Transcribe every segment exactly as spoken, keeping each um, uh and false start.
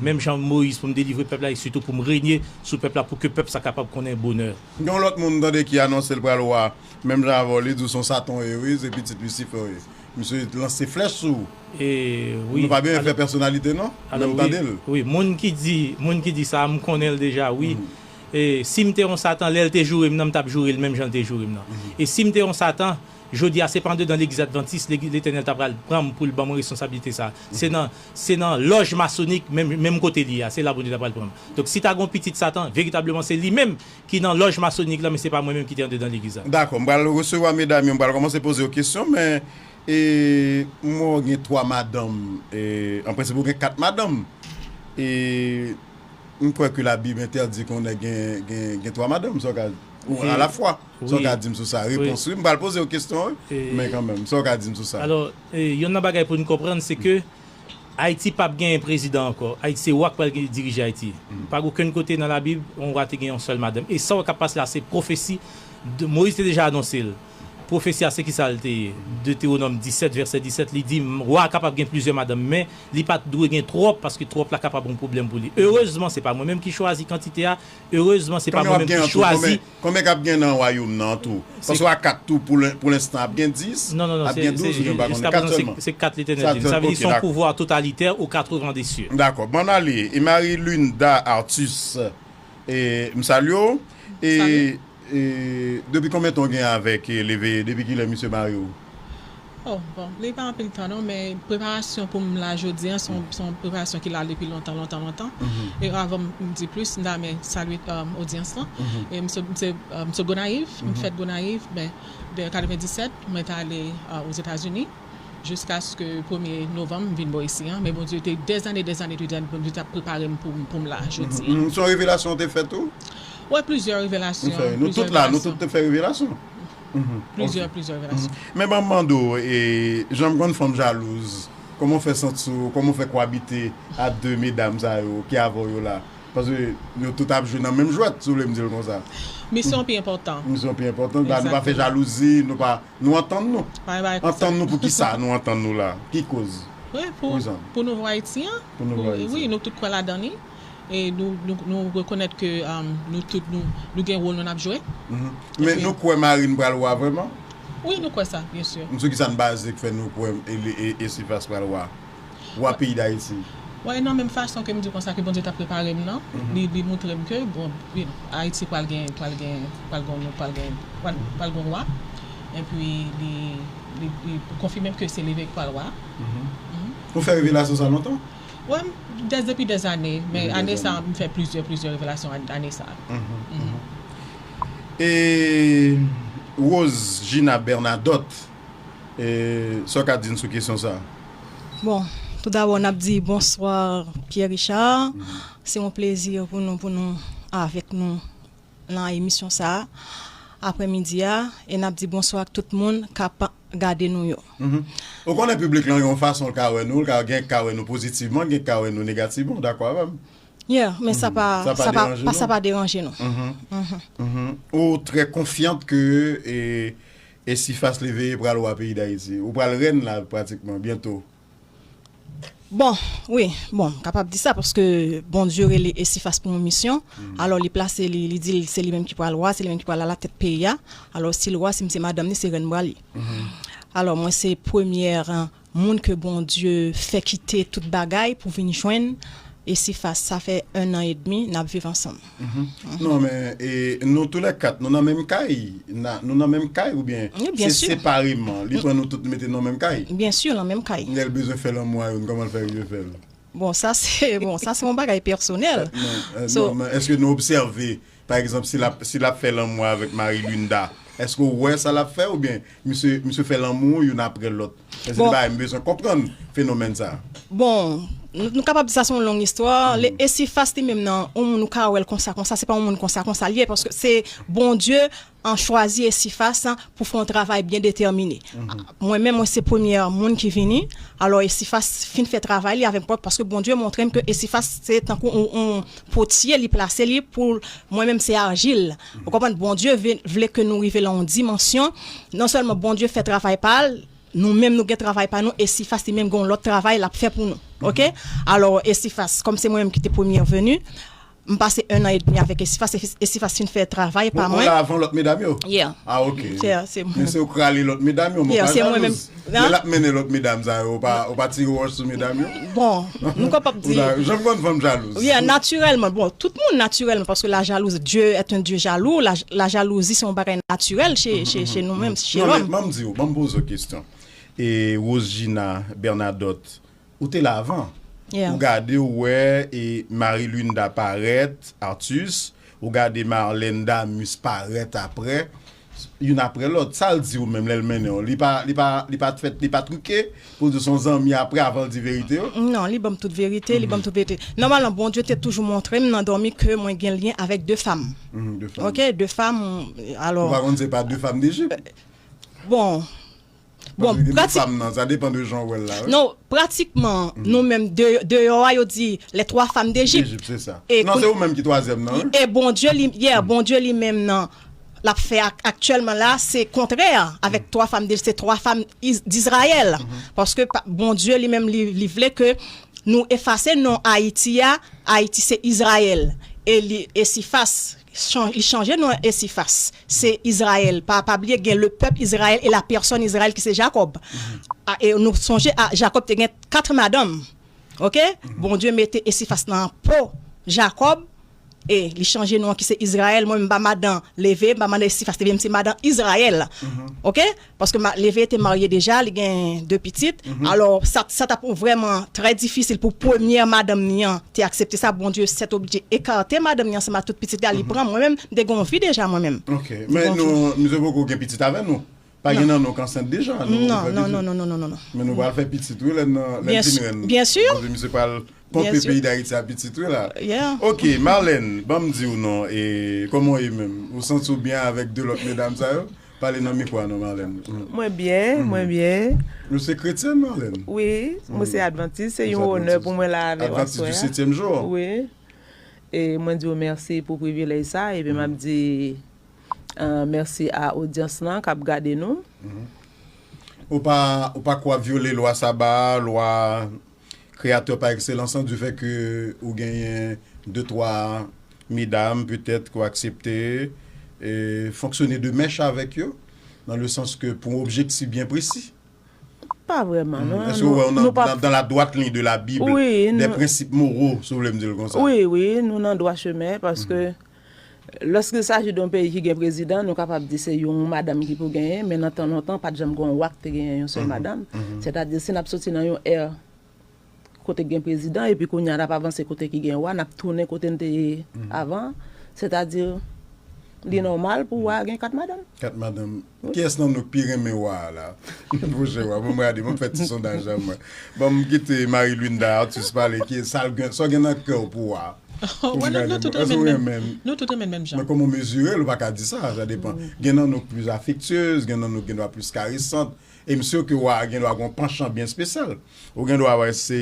menm jan Moyiz, pou m delivre pèp la, e sitou pou m renye sou pèp la, pou ke pèp sa kapab konnen bonè. Gen yon lòt moun m tande ki anonse l pral wa, menm jan avè w, li di w se yon Satan w ye wi, se pitit Lisifè w ye. Misye lanse flèch sou ou. Nou pa byen fè pèsonalite non, men m tande l. Wi, moun ki di, moun ki di sa, m konnen l deja, wi. E si m te yon Satan, lè l te joure m nan, m t ap joure l menm jan l te joure m nan. E si m te yon Satan, jodi a se pa andedan legliz advantis Letènèl ta pral pran m pou l ban mwen responsablite sa. Se nan, se nan lòj masonik, menm, menm kote li a, se la Bondye ta pral pran m. Donk si ta gen yon pitit Satan, veritableman se li menm ki nan lòj masonik la, men se pa mwen menm ki te andedan legliz la. Dakò, m pral resevwa medam yo, m pral kòmanse poze yo kesyon, men e, m wè w gen twa madanm, e, an prensip ou gen kat madanm. E, m kwè ke Labib entèdi ke yon nèg gen, gen, gen twa madanm, sa w ka, ou alafwa. Sa w ka di m sou sa? Repons wi, m pral poze w kesyon wi, men kanmenm, sa w ka di m sou sa? Alò, e, yonn nan bagay pou n konprann, se ke Ayiti p ap genyen prezidan ankò. Ayiti se wa k pral dirije Ayiti. Pa gen okenn kote nan Labib yon wa te gen yon sèl madanm. E sa w wè k ap pase la se pwofesi. Moyiz te deja anonse l. Pwofesi a se kisa l te ye? Detewonòm disèt vèsè disèt, li di wa a kapab gen plizyè madanm, men li pa t dwe gen twòp paske twòp la kapab yon pwoblèm pou li. Erezman, se pa mwen menm ki chwazi kantite a. Erezman, se pa mwen menm ki chwazi. Konbyen k ap gen nan wayòm nan an tou? Paske w a kat tou, pou lenstan ap gen dis, ap gen douz, oubyen m pa konnen, kat sèlman. Se kat Letènèl di. Sa vle di se yon pouvwa totalitè aux quatre vents des cieux. Dakò, bann ale. E Marie Linda Artus, e, m salye w. E, e depi konbyen tan w gen avèk e, Leveye? Depi kilè misye marye w? Oh, bon, li pa anpil tan non, men preparasyon pou m la jodi a, se yon, se yon preparasyon ki la depi lontan, lontan, lontan. E avan m di plis, m ta renmen salye odyans lan. E m se, m se, m se Gonayiv, m fèt Gonayiv, men de katrevenndisèt, mwen t ale Ozetazini, jiskaske premye novanm, m vin bò isi a. Men Bondye te dèzane, dèzane, te di Bondye t ap prepare m pou, pou m la jodi a. Se yon revelasyon w te fè tou? Wi, plizyè revelasyon. Nou tout la, nou tout te fè revelasyon. Plizyè, plizyè relasyon. Men ban m mande w, e, jan m konn fanm jalouz, kòman w fè santi w, kòman w fè kowabite a de medam sa yo ki avè w yo la? Paske yo tout ap jwe nan menm jwèt, si w vle m di l konsa. Misyon pi enpòtan. Misyon pi enpòtan. Nou pa fè jalouzi, nou pa, nou antann nou. Antann nou pou kisa nou antann nou la? Ki koz? Wi, pou, pou nouvo Ayiti an. Pou nouvo Ayiti. Wi, nou tout kwè ladan li. E nou, nou, nou rekonèt ke nou tout, nou, nou gen wòl nou n ap jwe. Men nou kwè Marine pral wa vrèman? Wi, nou kwè sa, byen si. Sou kisa n baze k fè nou kwè Esifas pral wa? Wa peyi Dayiti? Wi, nan menm fason ke m di konsa ke Bondye t ap prepare m nan, li, li montre m ke, bon, Ayiti pral gen, pral gen, pral gen, pral gen, pral, pral gen wa. Epi li, li, li konfime m ke se Leveye k pral wa. Ou fè revelasyon sa lontan? Wi, dèz depi dèz ane, men ane sa a, m fè plizyè, plizyè revelasyon ane sa a. E Rose Gina Bernadotte, e, sa w ka di n sou kesyon sa a? Bon, toudabò, n ap di bonswa, Pierre Richard. Se yon plezi pou nou, pou nou avèk nou nan emisyon sa a, aprèmidi a, e n ap di bonswa ak tout moun k ap gade nou yo. Ou konnen piblik lan gen yon fason l ka wè nou, l ka gen k ka wè nou pozitivman, gen k ka wè nou negativman, ou dakò avè m? Yeah, men sa pa, sa pa, sa pa deranje nou. Ou trè konfyant ke e, Esifas Leveye pral wa peyi Dayiti. Ou pral rèn la pratikman, byento. Bon, wi, bon, m kapab di sa paske Bondye rele Esifas pou yon misyon. Alò li plase li, li di l se li menm ki pral wa, se li menm ki pral alatèt peyi a. Alò si l wa, si m se madanm li, se rèn m pral ye. Alò mwen se premyè moun ke Bondye fè kite tout bagay pou vin jwenn Esifas. Sa fè ennan edmi n ap viv ansanm. Non, men e, nou toulèkat, nou nan menm kay. Nou nan menm kay oubyen se separeman? Li pran nou tout, li mete nou nan menm kay? Byen si, nan menm kay. Lè l bezwen fè lanmou a youn, kòman l fè rive fè l? Bon, sa se, bon, sa se yon bagay pèsonèl. Non, men èske nou obsève, pa egzanp, si l ap, si l ap fè lanmou avèk Marie Linda, èske w wè sa l ap fè oubyen misye, misye fè lanmou youn aprè lòt? Bon. Se de bagay m bezwen konprann fenomèn sa. Bon, nou, nou kapab di sa se yon long istwa. Esifas li menm nan, yon moun ou ka wè l konsa, konsa, se pa yon moun konsa, konsa li ye, paske se Bondye an chwazi Esifas pou fè yon travay byen detèmine. Mwen menm, mwen se premyè moun ki vini. Alò Esifas fin fè travay li avèk mwen, paske Bondye montre m ke Esifas se tankou yon, yon potye, li plase li pou mwen menm se ajil. Ou konprann, Bondye vle ke nou rive nan yon dimansyon, non sèlman Bondye fè travay pa l, Nou menm, nou gen travay pa nou, Esifas li menm gen yon lòt travay l ap fè pou nou. Oke? Alò, Esifas, kòm se mwen menm ki te premye veni, m pase un an edmi avèk Esifas, Esifas fin fè travay pa mwen. Ou la avan lòt medam yo? Yeah. Ah, ok. Yeah, se mwen menm. Men se ou k rale lòt medam yo, men ou pa jalouz. Lè l ap mennen lòt medam sa yo, ou pa, ou pa tire wòch sou medam yo? Bon, nou kapab di. Jan m konn fanm jalouz. Yeah, natirèlman. Bon, tout moun natirèlman, paske la jalousie, Dieu est un Dieu jaloux, la, la jalousie se yon bagay natirèl che, che, che nou menm, che lòm. Non, men, ban m di w, ban m poze w kesyon. E Rosegina Bernadotte, ou te la avan. Yeah. Ou gade, ou wè, e Marie Linda parèt, Artus, ou gade Marlène Damus parèt apre, youn apre lòt. Sa l di w menm lè l mennen w? Li pa, li pa, li pa t fèt, li pa trike pou l di w se yon zanmi apre avan l di verite yo? Non, li ban m tout verite, li ban m tout verite. Nòmalman, Bondye te toujou montre m nan dòmi ke mwen gen lyen avèk de fanm. Mhm, de fanm. Ok, de fanm, alò. Ou pa konn se pa de fanm Dejip? Bon, Bon, pratik- Sa depan de jan w wè l la, wi. Non, pratikman, nou menm de, deyò a, yo di les trois femmes d'Égypte. D'Égypte, se sa. Non, se ou menm ki twazyèm nan, wi. E Bondye li, yeah, Bondye li menm nan, l ap fè ak-, aktyèlman la, se kontrè avèk twa fanm de, se twa fanm Iz-, d'Izrayèl. Paske pa- Bondye li menm, li, li vle ke nou efase non Ayiti a, Ayiti se Izrayèl. E li, Esifas, chan- li chanje non Esifas. Se Izrayèl. Pa, pa bliye gen le peuple Israël et la personne Israël ki se Jakòb. A, e nou sonje a, Jakòb te gen kat madanm. Ok? Bondye mete Esifas nan po Jakòb. E li chanje non ki se Izrayèl. Mwen, m pa madan Leve, m pa madan Esifas Leve, m se madan Izrayèl. Ok? Paske ma- Leve te marye deja, li gen de pitit. Alò, sa, sa t ap vrèman trè difisil pou premyè madanm ni an te aksepte sa. Bondye sèt oblije ekate madanm ni ansanm ak tout pitit li a, li pran. Mwen menm, m te gen yon vi deja, mwen menm. Ok. Men nou, misye poko gen pitit avè nou. Pa gen nan nou k ansent deja, nou poko fè pitit. Non, non, non, non, non, non. Men nou pral fè pitit, wi, lè n, lè n fin rèn. Byen si. Bondye, misye pral ponpe peyi Dayiti a pitit, wi, la. Yeah. Ok, Marlène, ban m di w non, e kòman w ye menm? Ou santi w byen avèk de lòt medam sa yo? Pale nan mikwo a non, Marlène. Mwen byen, mwen byen. Ou se kretyèn, Marlène? Wi, mwen se advantis. Se yon onè pou mwen la avè w aswè a. Advantis du setyèm jou. Wi. E mwen di w mèsi pou privilèj sa, epi m ap di, euh, mèsi a odyans lan k ap gade nou. Ou pa, ou pa kwè w ap vyole lwa saba a, lwa Kreyatè pa ekselans lan, du fait que ou genyen de twa medam, petèt, ke w aksepte, e, fonksyone de mèch avèk yo, dans le sens que pou yon objektif byen presi? Pa vrèman, non. Èske w wè w nan, dans, dans la droite ligne de la Bible, des principes moraux, si w vle m di l konsa? Wi, wi, nou nan dwa chemen, paske lòske il s'agit de yon peyi ki gen prezidan, nou kapab di se yon madanm ki pou genyen, men nan tan lontan, pa t janm gen yon wa ki te genyen yon sèl madanm. Sètadi, si n ap soti nan yon è kote k gen prezidan, epi kounye a n ap avanse kote ki gen wa, n ap tounen kote n te ye avan. Sètadi, li nòmal pou wa a gen kat madanm. Kat madanm. Kiyès nan nou k pi renmen wa a la? Pwochen wa, ban m gade, ban m fè ti sondaj la mwen. Ban m kite Marie Linda Artus pale, ki sa l gen, sa w gen nan kè w pou wa a? Pou m gade, èske w renmen l? Nou tout renmen l menm jan. Men kòman w mezire l, ou pa ka di sa, sa depan. Gen nan nou k plis afektyez, gen nan nou k gen dwa plis karesant. E m si ke wa a gen dwa gen yon panchan byen espesyal. Ou gen dwa wè se,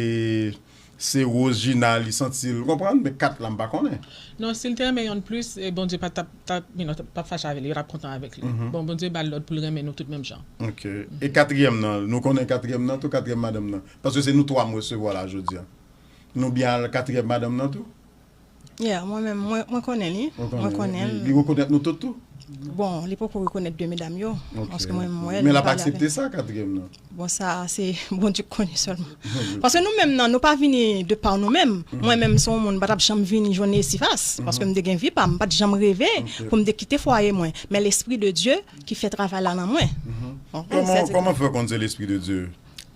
se Rosegina li santi l, ou konprann? Men kat la m pa konnen. Non, si l te renmen yonn plis, e Bondye pa t ap, t ap, you know, t ap fache avè li, yo t ap kontan avèk li. Bon, Bondye ba l lòd pou l renmen nou tout menm jan. Ok. E katriyèm nan, nou konnen katriyèm nan tou, katriyèm madanm nan? Paske se nou twa m resevwa la jodi a. Nou byen al katriyèm madanm nan tou? Yeah, mwen menm, mwen, mwen konnen li. Mwen konnen li. Li, li rekonèt nou tout tou? Bon, li poko rekonèt de medam yo. Ok. Paske mwen, mwen wè l, men l ap aksepte sa, katriyèm nan? Bon, sa, se Bondye k konnen sèlman. Paske nou menm nan, nou pa vini de pa nou menm. Mwen menm, se yon moun, m pa t ap janm vini jwenn Esifas. Paske m te gen vi pa m, m pa t janm reve pou m te kite fwaye mwen. Men Lespri de Dye ki fè travay la nan mwen. Kòman, kòman fè w konn se Lespri de Dye?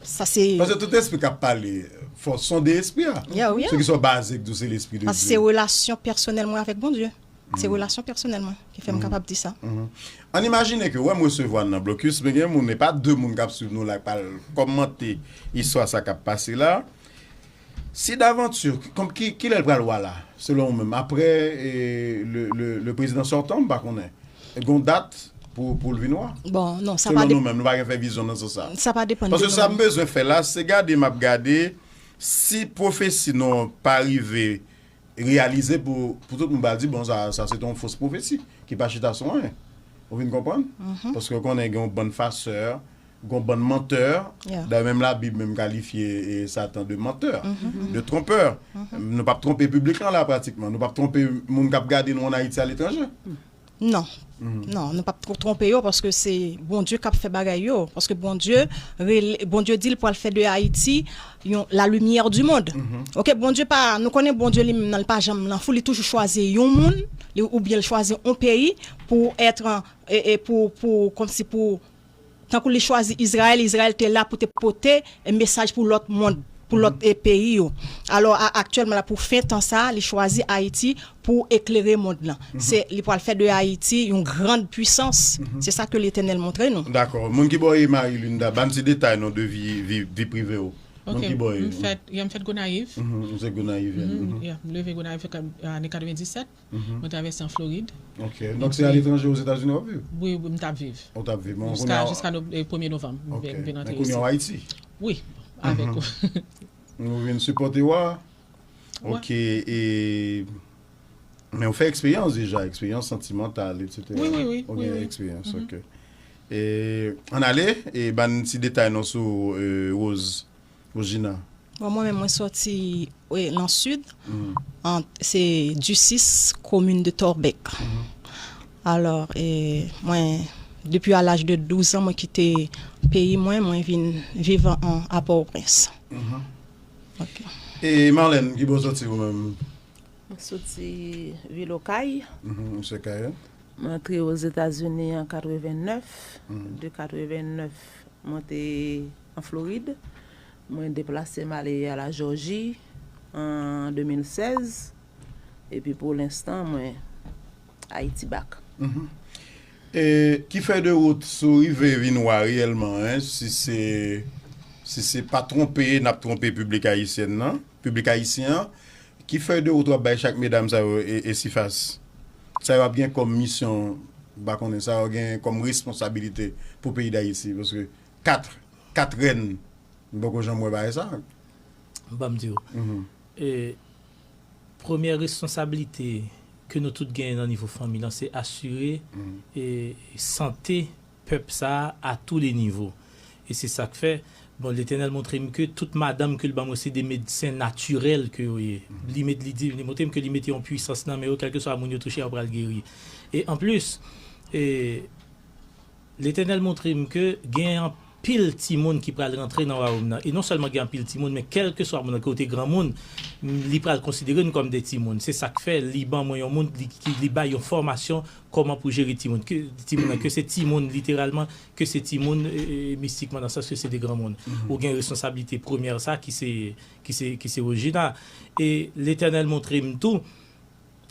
Sa se. Paske tout espri k ap pale, fò sonde espri a. Yeah, yeah. Se ki sa w baze k di w se Lespri de Dye. Paske se relasyon pèsonèl mwen avèk Bondye. Se relasyon pèsonèl mwen ki fè m kapab di sa. Ann imajine ke, wè, m resevwa n nan blokis, men gen moun, e pa de moun k ap swiv nou la, k pral kòmante istwa sa k ap pase la. Si davanti, kòm ki, kilè l pral wa la, selon ou menm? Apre, e, le, le, le prezidan sòtan, m pa konnen. Gon dat pou, pou l vin wa? Bon, non, sa pa. Selon nou menm, nou pa gen fè vizyon nan sans sa. Sa pa depann de nou menm. Paske sa m bezwen fè la, se gade, m ap gade si pwofesi nou pa rive reyalize pou, pou tout moun pa di, bon, sa, sa se te yon fos pwofesi ki pa chita sou anyen. Ou vin konprann? Paske w konnen gen yon bann fasè, gon bann mantè. Dayè, menm Labib menm kalifye, e, Satan de menteur, de trompeur. Nou p ap twonpe piblik lan la, pratikman. Nou p ap twonpe moun k ap gade nou ann Ayiti aletranje. Non. Non, nou p ap twonpe yo, paske se Bondye k ap fè bagay yo. Paske Bondye, Bondye di l pral fè de Ayiti yon, la lumière du monde. Ok, Bondye pa, nou konnen Bondye li menm nan, li pa janm nan fou, li toujou chwazi yon moun, oubyen li chwazi yon peyi pou èt, e, pou, pou, kòmsi pou, tankou li chwazi Izrayèl, Izrayèl te la pou te pote, e, mesaj pou lòt mond, pou lòt, e, peyi yo. Alò, aktyèlman la, pou fen tan sa, li chwazi Ayiti pou eklere mond lan. Se, li pral fè de Ayiti yon grand pwisans. Se sa ke Letènèl montre nou. Dakò. Moun ki bò w ye, Marie Linda? Ban ti detay non de vi, vi, vi prive w. Moun ki bò w ye? M fèt, m fèt Gonayiv. M se Gonayivyèn. M leve Gonayiv ane katrevenndisèt. Mwen travèse an Florid. Ok. Donk se aletranje Ozetazini w ap viv? Wi, wi, m t ap viv. Ou t ap viv. Jiska, jiska premye novanm, m vin antre isi. Men kounye a w Ayiti? Wi, avèk ou. Nou vin sipòte w a? Ok. E, men ou fè eksperyans deja, eksperyans santimantal, etsetera. Wi, wi, wi. Ou gen eksperyans, ok. E, ann ale, e ban n ti detay non sou, e, Rose. Regina. Bon, mwen menm, mwen sòti, e, lan Sid, se Ducis, komin de Torbeck. Alò, e, mwen, depi a laj de douz an, mwen kite peyi mwen, mwen vin viv an, a Pòtoprens. E Marlène, ki bò w sòti ou menm? Mwen sòti vil Okay. Misye Kayen. Mwen antre Ozetazini an katrevennèf, de katrevennèf mwen te an Florid. Mwen deplase m ale a la Jòji an de mil sèz. Epi pou lenstan, mwen Ayiti bak. E ki fèy de wout si w rive vin wa reyèlman, en, si se, si se pa twonpe, n ap twonpe piblik ayisyèn nan, piblik ayisyen an, ki fèy de wout w ap bay chak medam sa yo, e, e Sifas? Sa yo ap gen kòm misyon, m pa konnen, sa yo gen kòm responsabilite pou peyi Dayiti, paske kat, kat rèn, m poko janm wè bagay sa. Ban m di w. E, premyè responsablite ke nou tout genyen nan nivo fanmi lan, se asire, e, sante pèp sa a, a tou le nivo. E se sa k fè, bon, Letènèl montre m ke tout madanm ke l ban mwen se de medsen natirèl ke yo ye. Li met, li di, li montre m ke li mete yon pwisans nan men yo, kèlkeswa moun yo touche, yo pral geri. E anplis, e, Letènèl montre m ke gen anpil timoun ki pral rantre nan wayòm nan. E non sèlman gen anpil timoun, men kèlkeswa moun nan, ke w te granmoun, li pral konsidere nou kòm de timoun. Se sa k fè li ban mwen yon moun, li, ki, li bay yon fòmasyon kòman pou jere timoun. Ke, timoun nan, ke se timoun literalman, ke se timoun, e, e, mistikman, nan sans ke se de granmoun. Ou gen responsablite premyè sa ki se, ki se, ki se Regina. E Letènèl montre m tou,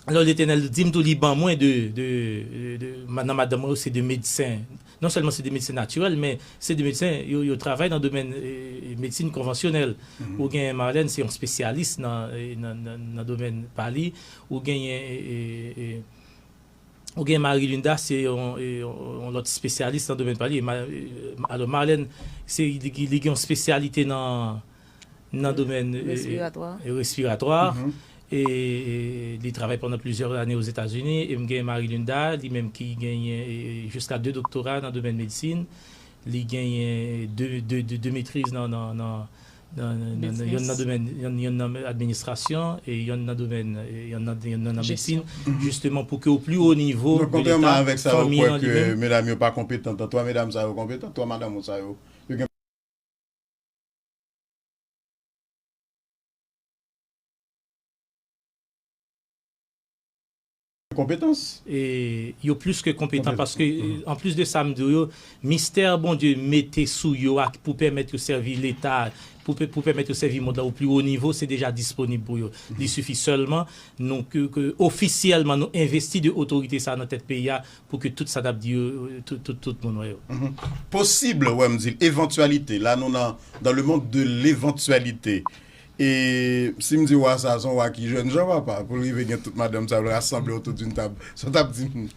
Alò, Letènèl di m tou, li ban mwen de, de, de, de, nan madanm mwen yo, se de medsen. Non sèlman se de medsen natirèl, men se de medsen, yo, yo travay nan domèn, e, medsin konvansyonèl. Ou gen Marlène, se yon espesyalis nan, e, nan, nan, nan domèn pa li. Ou genyen, e, e, e, ou gen Marie Linda, se yon, e, yon, yon lòt espesyalis nan domèn pa li. E Ma-, e, alò, Marlène, se, li, li gen yon espesyalite nan, nan domèn, e, respiratwa. E, e, li travay pandan plizyè ane Ozetazini, e m gen Marie Linda, li menm ki genyen, e, jiska de doktora nan domèn medsin. Li genyen de, de, de, de metriz nan, nan, nan, nan, nan, nan, yonn nan domèn, yonn, yonn nan administrasyon, e yonn nan domèn, e yonn nan, yonn nan, nan medsin, jisteman pou ke o pli wo nivo de Leta, fanmi an li menm. Medam yo pa konpetan, twa medam sa yo konpetan, twa madanm ou sa yo, yo gen konpetans. E yo plis ke konpetan, paske, e, anplis de sa m di w yo, mistè Bondye mete sou yo a pou pèmèt yo sèvi Leta, pou, pou pèmèt yo sèvi mond lan o pli wo nivo, se deja disponib pou yo. Li sifi sèlman nou, ke, ke ofisyèlman nou envesti de otorite sa nan tèt peyi a, pou ke tout sa n ap di yo, tout, tout, tout moun wè yo. Posib, wè m di l, evantyalite. La nou nan, dans le monde de l'éventualité. E si m di wa sa, se yon wa ki jènjan, papa, pou l rive gen tout madanm sa yo, l rasanble otou d'une table. Sa w t ap di m?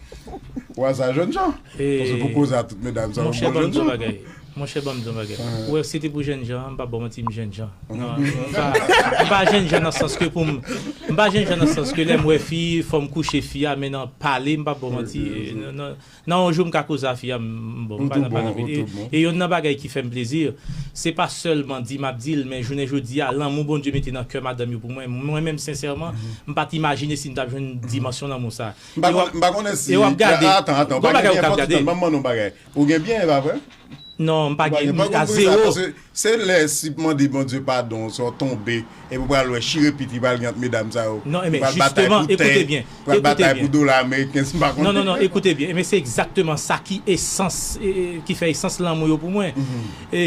Wa sa jènjan. Paske pou koze a tout medam sa yo, bon jènjan. Monchè, ban m di yon bagay. Ou wè, si se te pou jènjan, m p ap ba w manti, m jènjan. Non, m pa, m pa jènjan nan sans ke pou m, m pa jènjan nan sans ke lè m wè fi, fò m kouche fi a, men nan pale, m p ap ba w manti. Nan, nan, nan yon jou, m ka koze a fi a, m, m, bon, m pa nan pale anpil. E, e youn nan bagay ki fè m plezi, se pa sèlman di m ap di l, men jounen jodi a, lanmou Bondye mete nan kè madanm yo pou mwen, mwen menm, sensèman, m pa t imajine si m t ap jwenn dimansyon lanmou sa. M pa konnen, m pa konnen si, e w ap gade, atan, atan, ou pa gen byen, fò w tann, ban m mande yon bagay. Ou gen byen, e pa vre? Non, m pa gen, a zewo. Se lè si mande Bondye padon, sa w tonbe, epi w pral wè chirepit ki pral gen ant medam sa yo. Non, men jisteman, ekoute byen, pral batay pou dola ameriken, si m pa konnen. Non, non, non, ekoute byen, men se egzakteman sa ki esans, e, e, ki fè esans lanmou yo pou mwen. E,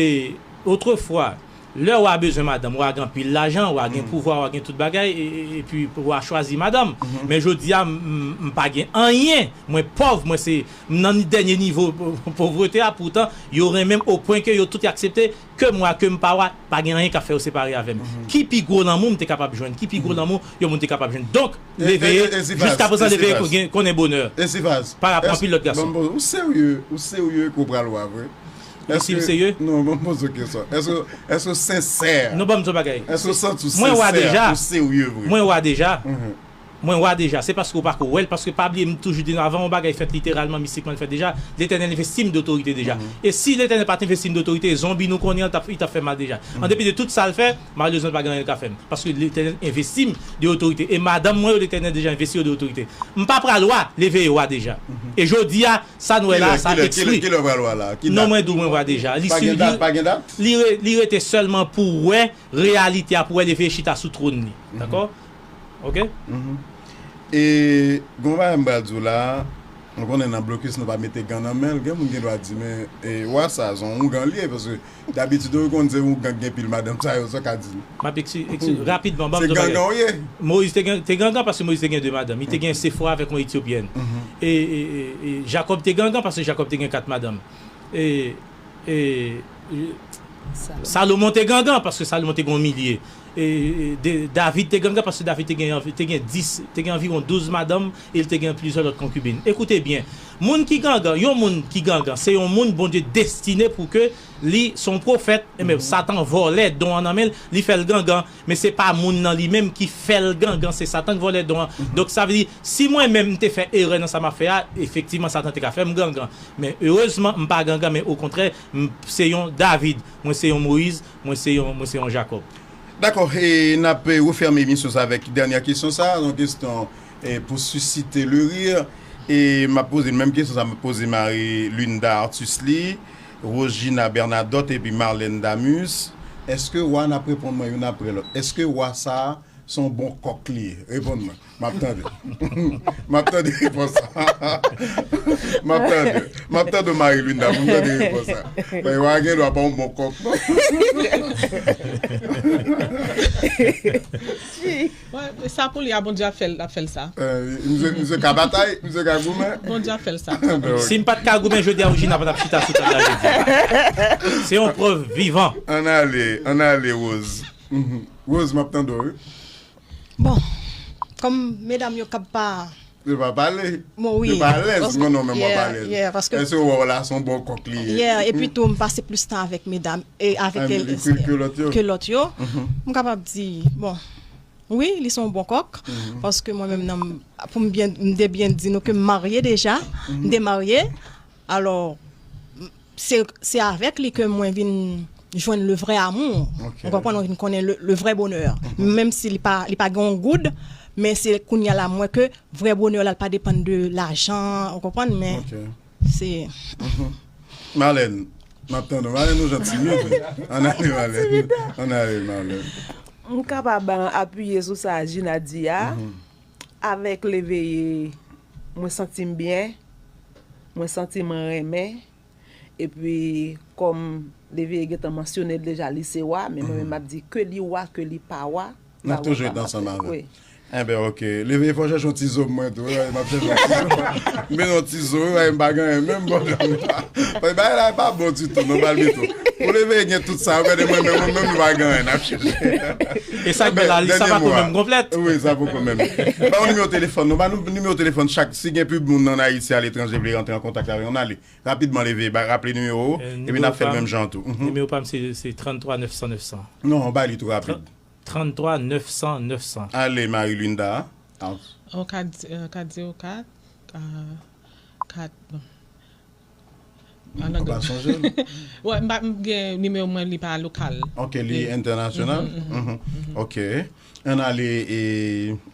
otrefwa, lè w a bezwen madanm, w a gen anpil lajan, w a gen pouvwa, w a gen tout bagay, e, e, epi w a chwazi madanm. Men jodi a, m, m, m pa gen anyen, mwen pòv, mwen se M nan dènye nivo povrete a, poutan, yo renmen m o pwen ke yo tout aksepte ke m wa, ke m pa wa, pa gen anyen k ap fè yo separe avè m. Ki pi gwo lanmou m te kapab jwenn? Ki pi gwo lanmou yon moun te kapab jwenn? Donk, leveye, jiskaprezan, leveye konnen bonè. Esifaz, parapò anpil lòt gason. Ou serye, ou serye ke w pral wa vre? Si m serye? Non, ban m poze w kesyon. Èske, èske w sensè? Non, ban m di w bagay. Èske w santi w sensè, ou serye vre? Mwen wa deja. Mwen wa deja, se paske w pako wè l, paske pa bliye m toujou di nou, avan yon bagay fèt literalman, mistikman l fèt deja, Letènèl envesti m de otorite deja. E si Letènèl pa t envesti m de otorite, zonbi nou konnen an, t ap, li t ap fè mal deja. An depi de tout sa l fè, malerezman, pa gen anyen l ka fè m. Paske Letènèl envesti m de otorite. E madanm mwen yo, Letènèl deja envesti yo de otorite. M pa pral wa, leveye wa deja. E jodi a, sa nou wè la, sa ekspre. Kilè, kilè, kilè w pral wa la? Ki dat? Non, mwen di w mwen wa deja. Li, li rete sèlman pou w wè reyalite a, pou w wè leveye chita sou twòn li. Dakò? Ok? E, gen yon bagay m pral di w la, nou konnen nan blokis nou pa mete gan nan men l, gen moun gen dwa di, men, e, wa sa, se yon ougan li ye, paske dabitid ou konn se ougan ki gen pil madanm sa yo, sa w ka di nou? M ap ekspli-, ekspli-, rapidman, ban m di w yon bagay. Se gangan w ye? Moyiz te gen, te gangan paske Moyiz te gen de madanm. Li te gen Sefora avèk yon Etyopyèn. E, e, e, e Jakòb te gangan paske Jakòb te gen kat madanm. E, e, e, Salomon te gangan, paske Salomon te gen yon milye. E, e, de, David te gangan, paske David te gen anvi-, te gen dis, te gen anviwon douz madanm, e l te gen plizyè lòt konkibin. Ekoute byen, moun ki gangan, yon moun ki gangan, se yon moun Bondye destine pou ke li se yon pwofèt, enben, Satan vòlè don an nan men l, li fè l gangan, men se pa moun nan li menm ki fè l gangan, se Satan ki vòlè don an. Donk, sa vle di, si mwen menm m te fè erè nan sa m ap fè a, efektivman, Satan te ka fè m gangan. Men erezman, m pa gangan, men okontrè, m se yon David, mwen se yon Moyiz, mwen se yon, mwen se yon Jakòb. Dakò, e n ap, e, refèmen emisyon sa avèk dènyè kesyon sa, yon kesyon, e, pou sisite le rir. E m ap poze menm kesyon sa, m ap poze Marie Linda Artus li, Rosegina Bernadotte epi Marlène Damus. Èske wa, n ap reponn mwen youn apre lòt, èske wa sa a se yon bon kòk li ye? Reponn mwen. M ap tande. M ap tande repons sa. M ap tande. M ap tande Marie Linda pou m tande repons sa. Men wa gen dwa pa yon bon kòk, non. Sa pou li a, Bondye ap fè l, ap fè l sa. Misye, misye ka batay, misye ka goumen. Bondye ap fè l sa. Si m pa t ka goumen jodi a, Rosegina pa t ap chita sou tab la jodi a. Se yon prèv vivan. Ann ale, ann ale, Rose. Rose, m ap tande w, wi. Bon, kòm medam yo k ap pa... Yo pa pale. Bon, wi. Yo pa alèz. Mwen non, men mwen pa alèz. Èske w wè w la se yon bon kòk li ye? Epi tou, m pase plis tan avèk medam, e avèk ke lòt yo. M kapab di, bon, wi, li se yon bon kòk, paske mwen menm nan, pou m byen, m te byen di nou ke m marye deja, m te marye, alò, se, se avèk li ke mwen vin jwenn le vrai amour. Ou konprann, mwen vin konnen le, le vrai bonheur. Menm si li pa, li pa gen yon goud, men se kounye a la mwen ke vrè bonè la, l pa depann de lajan, ou konprann, men se... Marlène, m ap tande w. Marlène, ou jan timid. Ann ale, Marlène. Ann ale, Marlène. M kapab apiye sou sa Gina di a. Avèk leveye, mwen santi m byen, mwen santi m renmen. Epi, kòm leveye gentan mansyone l deja, li se wa, men mwen menm m ap di ke li wa, ke li pa wa, n ap toujou ret ansanm avè l. Enben, ok. Leveye, fò chèche yon ti zo mwen tou, wi, m ap chèche yon ti zo. M bezwen yon ti zo, wi, m pa gen anyen menm, bon, bagay la pa bon ditou, non, m pral mete w. Pou leve gen tout sa, ou gade mwen menm, mwen menm, nou pa gen anyen n ap chèche. E sa k bèl la, li sa pa tou menm konplèt. Wi, sa poko menm. Ba yon nimewo telefòn, nou ba nou nimewo telefòn chak, si gen pibl moun ann Ayiti, aletranje, vle rantre an kontak avè nou, n ale. Rapidman leve, ba, raple nimewo ou, epi n ap fè l menm jan tou. Mhm. Nimewo pa m se, se tranntrwa nèf san nèf san. Non, ba li tou rapid. Tranntrwa nèf san nèf san. Ale, Marie Linda. Ah. Oh, kat, euh, kat zewo kat, euh, kat, bon. An anglè. Ou pa sonje l? Wè, m pa, m gen nimewo mwen, li pa lokal. Ok, li entènasyonal? Mhm, mhm, mhm. Ok. Ann ale, e,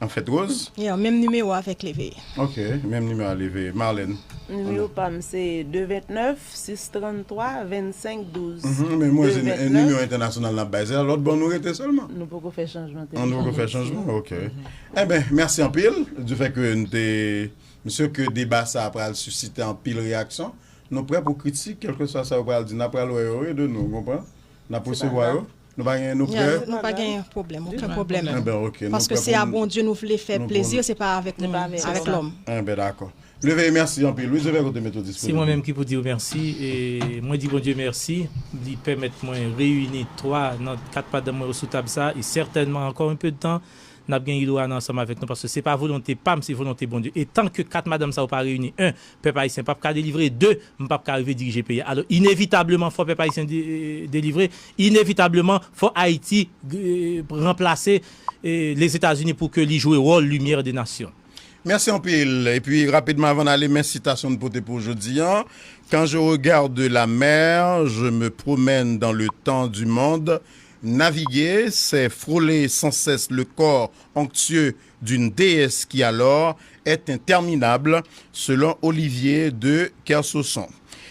an fèt, Rose? Yeah, menm nimewo avèk Leve. Ok, menm nimewo a Leve. Marlène? Nimewo pa m se de vennèf, sis tranntrwa, vennsenk douz. Mhm, men mwen, se nimewo entènasyonal n ap bay. Se lòt bò nou rete sèlman. Nou poko fè chanjman telefòn. Nou poko fè chanjman? Ok. Enben, mèsi anpil, du fait que nou te, m si ke deba sa a pral sisite anpil reyaksyon. Nou prè pou kritik, kèlkeswa sa yo pral di, n a pral wè yo, wi, de nou, w konprann? N ap resevwa yo. Nou pa gen, nou prè? Yeah, nou pa gen pwoblèm, okenn pwoblèm. Enben, ok, nou prè pou nou. Paske se a Bondye nou vle fè plezi, se pa avèk moun, avèk lòm. Enben, dakò. Leve, mèsi anpil. Wi, Jovè, kote Metodis? Se mwen menm ki pou di w mèsi. E mwen di Bondye mèsi. Li pèmèt mwen reyini twa nan kat madanm mwen yo sou tab sa. E sètènman, encore un peu de temps, n ap gen Iloane ansanm avèk nou, paske se pa volonte pa m, se volonte Bondye. E tan ke kat madanm sa yo pa reyini, en, pèp ayisyen p ap ka delivre, de, m p ap ka rive dirije peyi a. Alò, inevitableman, fò pèp ayisyen de-, delivre, inevitableman, fò Ayiti, eh, ranplase, eh, Lèzetazini pou ke li jwe wòl limyè de nasyon. Mèsi anpil. Epi, rapidman, avan n ale, men sitasyon n pote pou jodi a. Quand je regarde la mer, je me promène dans le temps du monde. Naviguer, c'est frôler sans cesse le corps onctueux d'une déesse qui alors est interminable, selon Olivier de Kersoson.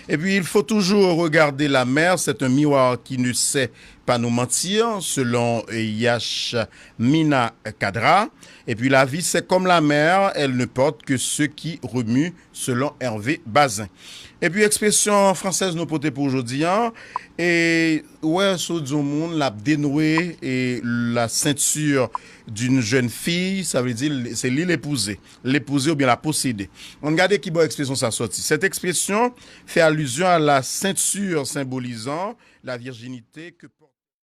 Et puis, il faut toujours regarder la mer, c'est un miroir qui ne sait pas nous mentir, selon Yashmina Khadra. Et puis, la vie, c'est comme la mer, elle ne porte que ce qui remue, selon Hervé Bazin. Epi ekspresyon fransèz nou pote pou jodi a, e, ou wè, si w di yon moun, l ap dénouer, e, la ceinture d'une jeune fille, sa vle di, se li l epouze. L epouze oubyen l ap posede. Ann gade ki bò ekspresyon sa sòti. Cette expression fait allusion à la ceinture symbolisant la virginité que